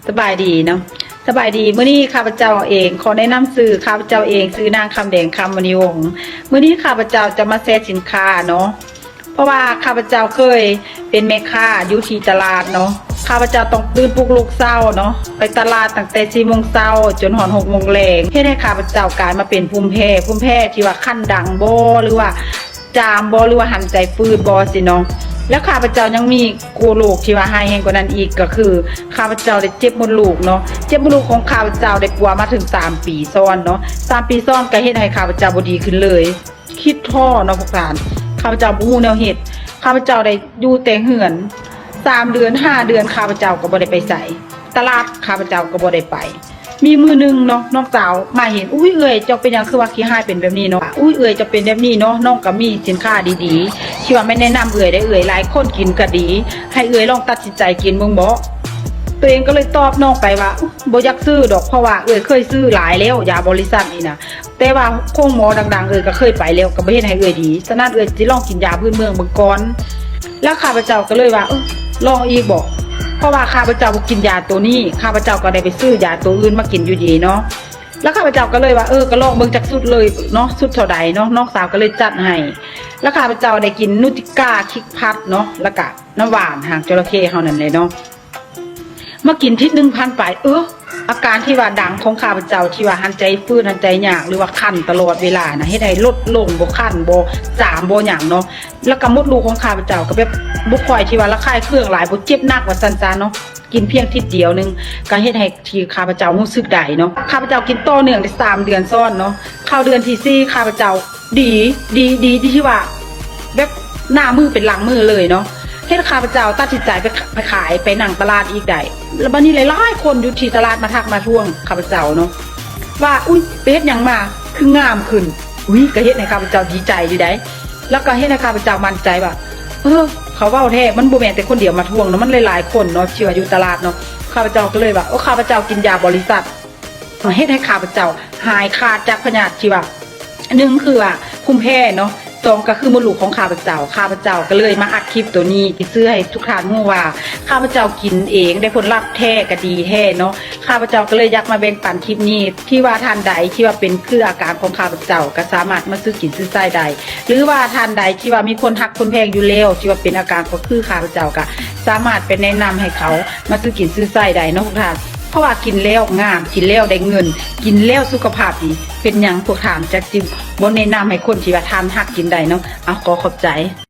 ສະບາຍດີເນາະ ສະບາຍດີ. ມື້ນີ້ຂ້າພະເຈົ້າເອງ ຂໍແນະນຳຊື່ ຂ້າພະເຈົ້າເອງຊື່ນາງຄຳແດງ ຄຳມະນີວົງ. ມື້ນີ້ຂ້າພະເຈົ້າຈະມາແຊສິນຄ້າເນາະ ເພາະວ່າຂ້າພະເຈົ້າເຄີຍເປັນແມ່ຄ້າຢູ່ທີ່ຕະຫຼາດເນາະ. ຂ້າພະເຈົ້າຕ້ອງຕື່ນປຸກລູກເຊົ້າເນາະ ໄປຕະຫຼາດຕັ້ງແຕ່ສີ່ໂມງເຊົ້າຈົນຮອດຫົກໂມງແລງ ເຮັດໃຫ້ຂ້າພະເຈົ້າກາຍມາເປັນພູມແພ້ ພູມແພ້ທີ່ວ່າຄັນດັງບໍ ຫຼືວ່າ ຈາມບໍ ຫຼືວ່າຫັນໃຈຝືດບໍ ຊີ້ເນາະ. ແລ້ວຂ້າພະເຈົ້າຍັງມີໂກໂລກທີ່ວ່າຮ້າຍແຮງກວ່ານັ້ນອີກ ກໍຄືຂ້າພະເຈົ້າໄດ້ເຈັບມົດລູກເນາະ ເຈັບມົດລູກຂອງຂ້າພະເຈົ້າໄດ້ປົວມາເຖິງສາມປີຊ້ອນເນາະ ສາມປີຊ້ອນກໍເຮັດໃຫ້ຂ້າພະເຈົ້າບໍ່ດີຂຶ້ນເລີຍ ຄິດທໍ້ເນາະພວກທ່ານ. ຂ້າພະເຈົ້າບໍ່ຮູ້ແນວເຮັດ ຂ້າພະເຈົ້າໄດ້ຢູ່ແຕ່ເຮືອນ ສາມເດືອນຫ້າເດືອນ ຂ້າພະເຈົ້າກໍບໍ່ໄດ້ໄປໃສ ຕະຫຼາດຂ້າພະເຈົ້າກໍບໍ່ໄດ້ໄປ. ມີມື້ໜຶ່ງເນາະ ນ້ອງສາວມາເຫັນ ອຸ້ຍ ເອື້ອຍ ເຈົ້າເປັນຫຍັງຄືວ່າຂີ້ຮ້າຍເປັນແບບນີ້ເນາະ ອຸ້ຍ ເອື້ອຍ ເຈົ້າເປັນແບບນີ້ເນາະ ນ້ອງກໍມີສິນຄ້າດີໆ ທີ່ວ່າແມ່ນແນະນຳເອື້ອຍໄດ້ ເອື້ອຍ ຫຼາຍຄົນກິນກໍດີ ໃຫ້ເອື້ອຍລອງຕັດສິນໃຈກິນເບິ່ງເບາະ. ຕົວເອງກໍເລີຍຕອບນ້ອງໄປວ່າ ບໍ່ຢາກຊື້ດອກ ເພາະວ່າເອື້ອຍເຄີຍຊື້ຫຼາຍແລ້ວ ຢາບໍລິສັດນີ້ນະ ແຕ່ວ່າໂຮງໝໍດັງໆ ເອື້ອຍກໍເຄີຍໄປແລ້ວ ກໍບໍ່ເຮັດໃຫ້ເອື້ອຍດີ ສະນັ້ນເອື້ອຍຊິລອງກິນຢາພື້ນເມືອງເບິ່ງກ່ອນ. ແລ້ວຂ້າພະເຈົ້າກໍເລີຍວ່າ ເອີ ລອງອີກເບາະ ເພາະວ່າຂ້າພະເຈົ້າບໍ່ກິນຢາໂຕນີ້ ຂ້າພະເຈົ້າກໍໄດ້ໄປຊື້ຢາໂຕອື່ນມາກິນຢູ່ດີເນາະ. ແລ້ວຂ້າພະເຈົ້າກໍເລີຍວ່າ ເອີ ກໍລອງເບິ່ງຈັກຊຸດເລີຍເນາະ ຊຸດເທົ່າໃດເນາະ ນ້ອງສາວກໍເລີຍຈັດໃຫ້. ແລ້ວຂ້າພະເຈົ້າໄດ້ກິນນູຕິກາ ຄິກພັດເນາະ ແລ້ວກະນ້ຳຫວານຫາງຈໍລະເຂ້ເຮົານັ້ນແຫຼະເນາະ ມາກິນທິດໜຶ່ງຜ່ານໄປ ເອີ ອາການທີ່ວ່າດັງຂອງຂ້າພະເຈົ້າ ທີ່ວ່າຫັນໃຈຝືດ ຫັນໃຈຍາກ ຫຼືວ່າຄັນຕະຫຼອດເວລານະ ເຮັດໃຫ້ລົດລົງ ບໍ່ຄັນ ບໍ່ຈາມ ບໍ່ຫຍັງເນາະ. ແລ້ວກໍມົດລູກຂອງຂ້າພະເຈົ້າກໍແບບບໍ່ຄ່ອຍທີ່ວ່າລະຄາຍເຄືອງຫຼາຍ ບໍ່ເຈັບໜັກວ່າຊັ້ນຊະເນາະ ກິນພຽງທິດດຽວໜຶ່ງ ກໍເຮັດໃຫ້ທີ່ຂ້າພະເຈົ້າຮູ້ສຶກໄດ້ເນາະ. ຂ້າພະເຈົ້າກິນຕໍ່ເນື່ອງໄດ້ສາມເດືອນຊ້ອນເນາະ ເຂົ້າເດືອນທີສີ່ ຂ້າພະເຈົ້າດີ ດີ ດີ ດີທີ່ວ່າ ແບບໜ້າມືເປັນຫຼັງມືເລີຍເນາະ ເຮັດໃຫ້ຂ້າພະເຈົ້າຕັດສິນໃຈໄປ ໄປຂາຍ ໄປນັ່ງຕະຫຼາດອີກໄດ້. ແລ້ວບາດນີ້ຫຼາຍໆຄົນຢູ່ທີ່ຕະຫຼາດມາທັກມາທວງຂ້າພະເຈົ້າເນາະ ວ່າ ອຸ້ຍ ໄປເຮັດຫຍັງມາ ຄືງາມຂຶ້ນ. ອຸ້ຍ ກໍເຮັດໃຫ້ຂ້າພະເຈົ້າດີໃຈຢູ່ໃດ໋ ແລ້ວກໍເຮັດໃຫ້ຂ້າພະເຈົ້າໝັ້ນໃຈວ່າ ເອີ ເຂົາເວົ້າແທ້ ມັນບໍ່ແມ່ນແຕ່ຄົນດຽວມາທວງເນາະ ມັນຫຼາຍໆຄົນເນາະ ທີ່ວ່າຢູ່ຕະຫຼາດເນາະ. ຂ້າພະເຈົ້າກໍເລີຍວ່າ ໂອ້ ຂ້າພະເຈົ້າກິນຢາບໍລິສັດ ເຮັດໃຫ້ຂ້າພະເຈົ້າຫາຍຂາດຈາກພະຍາດທີ່ວ່າ ໜຶ່ງຄືວ່າພູມແພ້ເນາະ ສອງກໍຄືມົດລູກຂອງຂ້າພະເຈົ້າ. ຂ້າພະເຈົ້າກໍເລີຍມາອັດຄລິບໂຕນີ້ ທີ່ສື່ໃຫ້ທຸກທ່ານຮູ້ວ່າ ຂ້າພະເຈົ້າກິນເອງໄດ້ຜົນລັບແທ້ກໍດີແທ້ເນາະ. ຂ້າພະເຈົ້າກໍເລີຍຢາກມາແບ່ງປັນຄລິບນີ້ ທີ່ວ່າທ່ານໃດທີ່ວ່າເປັນຄືອາການຂອງຂ້າພະເຈົ້າ ກໍສາມາດມາຊື້ກິນຊື້ໃຊ້ໄດ້ ຫຼືວ່າທ່ານໃດທີ່ວ່າມີຄົນຮັກຄົນແພງຢູ່ແລ້ວ ທີ່ວ່າເປັນອາການກໍຄືຂ້າພະເຈົ້າ ກໍສາມາດໄປແນະນຳໃຫ້ເຂົາມາຊື້ກິນຊື້ໃຊ້ໄດ້ເນາະພວກທ່ານ. ເພາະວ່າກິນແລ້ວງາມ ກິນແລ້ວໄດ້ເງິນ ກິນແລ້ວສຸຂະພາບດີ ເປັນຫຍັງພວກທ່ານຈັກຊິບໍ່ແນະນຳໃຫ້ຄົນທີ່ວ່າທ່ານຮັກກິນໄດ້ເນາະ. ເອົາ ຂໍຂອບໃຈ.